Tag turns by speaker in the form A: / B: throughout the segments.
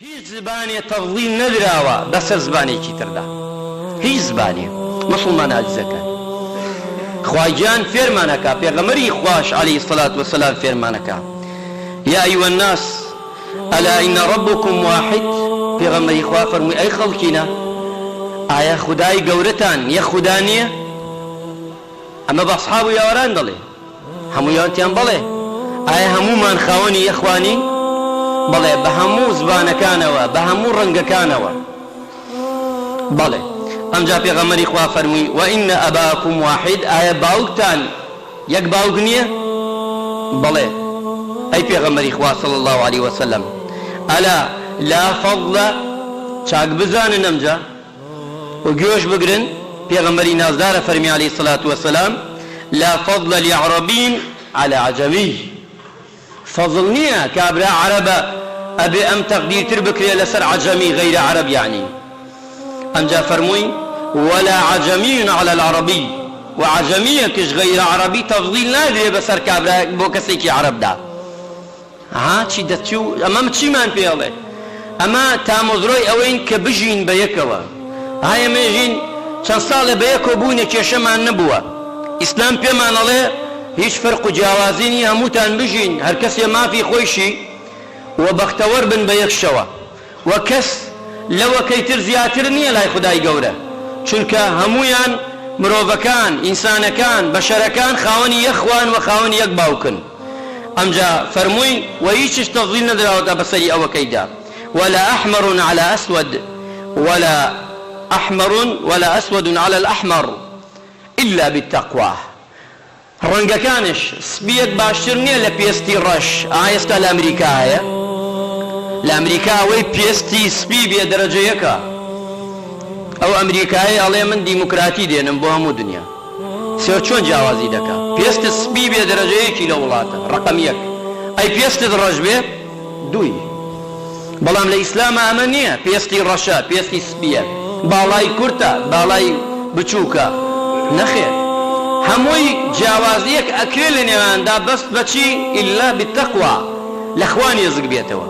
A: هیچ زبانێ تەفزیل نەدراوە بەسەر زبانێکی تردا هیچ زبانێ موسڵمان ئازیزەکان خوا گیان فێرمان ئەکا پێغەمبەری خواش علیە الصلوة والسلام فێرمان ئەکا یا ایها الناس الا ان ربکم واحد پێغەمبەری خوا فەرمووی ئەی خەڵکینە ئایا خودای گەورەتان یەک خودا نییە ئەمە بە ئەسحاب و یاوەران دەڵێ هەموویان وتیان بەڵێ. ئایا هەموومان خاوەنی یەک خوا نین؟ بەڵێ، بە هەموو زبانەکانەوە، بە هەموو ڕەنگەکانەوە. بەڵێ. ئەمجا پێغەمبەری خوا فەرمووی، وان اباکم واحد، ئایا باوکتان یەک باوک نییە؟ بەڵێ. ئەی پێغەمبەری خوا صلی اللە علیە وسلم، الا لا فضل، چاک بزانن ئەمجا، و گوێش بگرن، پێغەمبەری نازدار ئەفەرمی علیە الصلوە والسلام، لا فضل لعربی علی عجمی، فەزڵ نیە کابرا عەرەبە ئەبێ ئەم تەقدیرتر بکرێ لەسەر عەجەمی غەیرە عەرەب یەعنی ئەمجا فەرمووی، ولا عجمی علی العربی، و عەجەمیەکش غەیرە عەرەبی تەفزیل نادرێ بەسەر کابرا بۆ کەسێکی عەرەبدا. ها چی دەچی و ئەمە چیمان پێ ئەڵێ؟ ئەمە تامەزرۆی ئەوەین کە بژین بە یەکەوە. ها ئێمە ژین چەند ساڵێ بە یەکەوە بووینە کێشەمان نەبووە. ئیسلام پێمان ئەڵێ هیچ فەرق و جیاوازی نییە هەمووتان بژین هەرکەسێ مافی خۆیشی و بەختەوەر بن بە یەک شەوە. وە کەس لەوەکەی تر زیاتر نیە لای خودای گەورە چونکە هەموویان مرۆڤەکان ئینسانەکان بەشەرەکان خاوەنی یەک خوان وە خاوەنی یەک باوکن ئەمجا فەرمووی وە هیچش تەفزیل نەدراوەتە بەسەری ئەوەکەیدا ولا احمر علی اسود ولا احمر ولا اسود علی الاحمر الا بالتقوی ڕەنگەکانش سپیەک باشتر نیە لە پێستی ڕەش ئا ئێستا لە ئەمریکا هەیە لە ئەمریکا ئەوەی پێستی سپی بێ دەرەجە یەکە ئەو ئەمریکایەی ئەڵێ من دیموکراتی دێنم بۆ هەموو دنیا سێ چۆن جیاوازی دەکا پێستت سپی بێ دەرەجە یەکی لە وڵاتە ڕەقەم یەک ئەی پێستت ڕەش بێ دووی بەڵام لە ئیسلاما ئەمە نییە پێستی ڕەشە پێستی سپییە باڵای کورتە باڵای بچووکە نەخێر هەمووی جیاوازییەک ئەکرێ لە نێواندا بەس بەچی الا بالتقوی لە خوا نێزک بێتەوە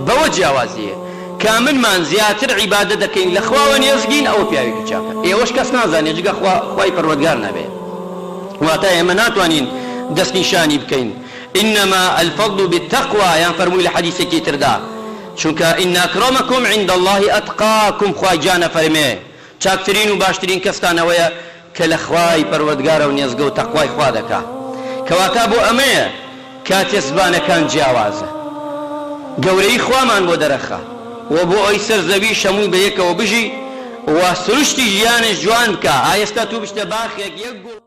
A: بەوە جیاوازییە کامنمان زیاتر عیبادەت دەکەین لە خواوە نێزگین ئەوە پیاوێکی چاکە ئێوەش کەس نازانێ جگە خوا خوای پەروەردگار نەبێ واتە ئێمە ناتوانین دەستنیشانی بکەین انما الفضل بالتقوی یان فەرمووی لە حەدیسێکی تردا چونکە ان اکرمکم عند اللە اتقاکم خوا گیان ئەفەرمێ چاکترین و باشترین کەستان ئەوەیە کە لە خوای پەروەردگارەوە نێزگە و تەقوای خوا دەکا کەواتە بۆ ئەمەیە کاتێ زبانەکان جیاوازە گەورەیی خوامان بۆ دەرەخا و بۆ ئەوی سەر زەویش هەمووی بە یەکەوە بژی و سروشتی ژیانش جوان بکا ئا ئێستا تۆ بچتە باخێک یەک گوڵ.